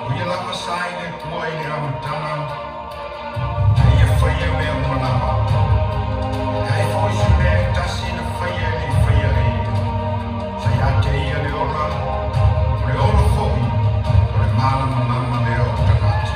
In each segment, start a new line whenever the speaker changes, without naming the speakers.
O ia lava sa i le Atua i le amataga, a ia faia mea uma lava. E leai foi se mea e tasi na faia e le i faia e ia. Sa ia te ia le ola, o le ola foi, o le malamalama lea o tagata.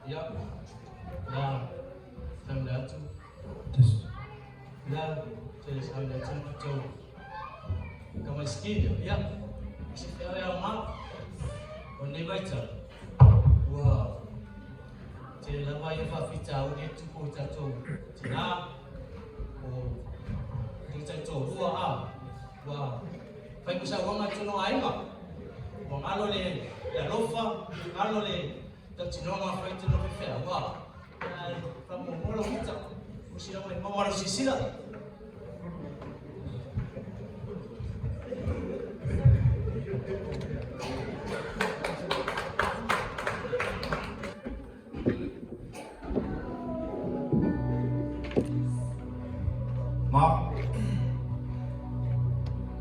Ia, la taimi le atu. La te taimi le atu tou ka mai sikili. Ia, se fea e aoga o lenei vaitau ua tele lava ia faafitauli e tupu i tatou tinā o taitai toalua a ua fai ma sauaga i totonu o aiga, ua galo le alofa, galo le tautinoga fai totonu o faifeau a ae faamuamua lou ita o sila mai maua lau silasila.
Ma,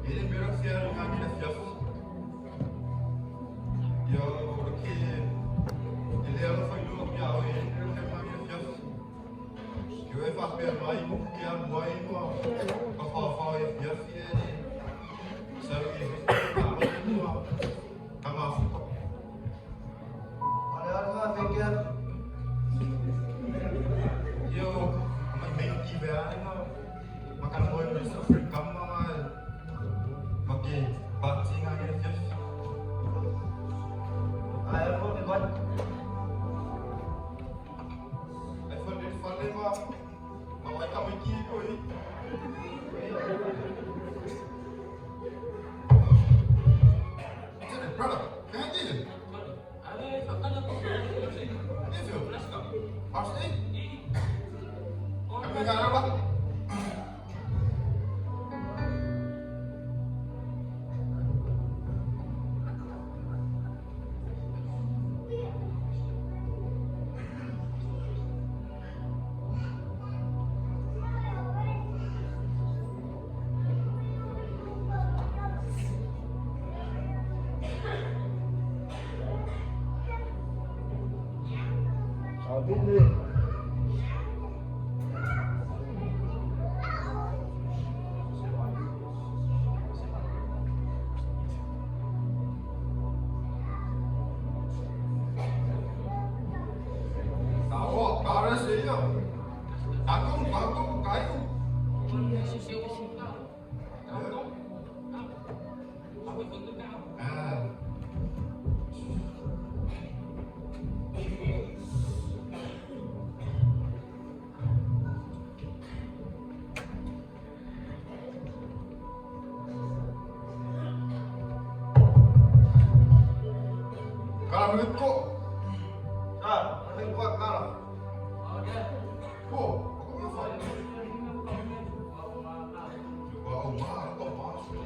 e le mea fia ngā ni fia fu. Yo, o ke e le alo fai lua pia o e le fia ngā ni fia fu. Ke o e fa pia mai mo ke a mua i mo ka fa fa e fia fia e sa e ka lo mua ka ma fu.
Ale ale ma fekea.
Yo, mai mai ki ve ai no. Makan mo ni sa free kam ma ma ke pa ti ngā ni fia fu.
Ai ko me got.
Ai fa le fa le ma ma mai ka mai ki ko i. Brother, can I get it?
Ale fakala ko.
If you,
Let's go.
Arsenal,
Oh,
kami nggak apa.
Sabine.
Tahu, kara sih yo. Aku, aku, kayu. Ah. Kalau menurut kok, ah, menurut kok kalau. Kok, aku mau fight. Wah, oh, mahal, kok masuk.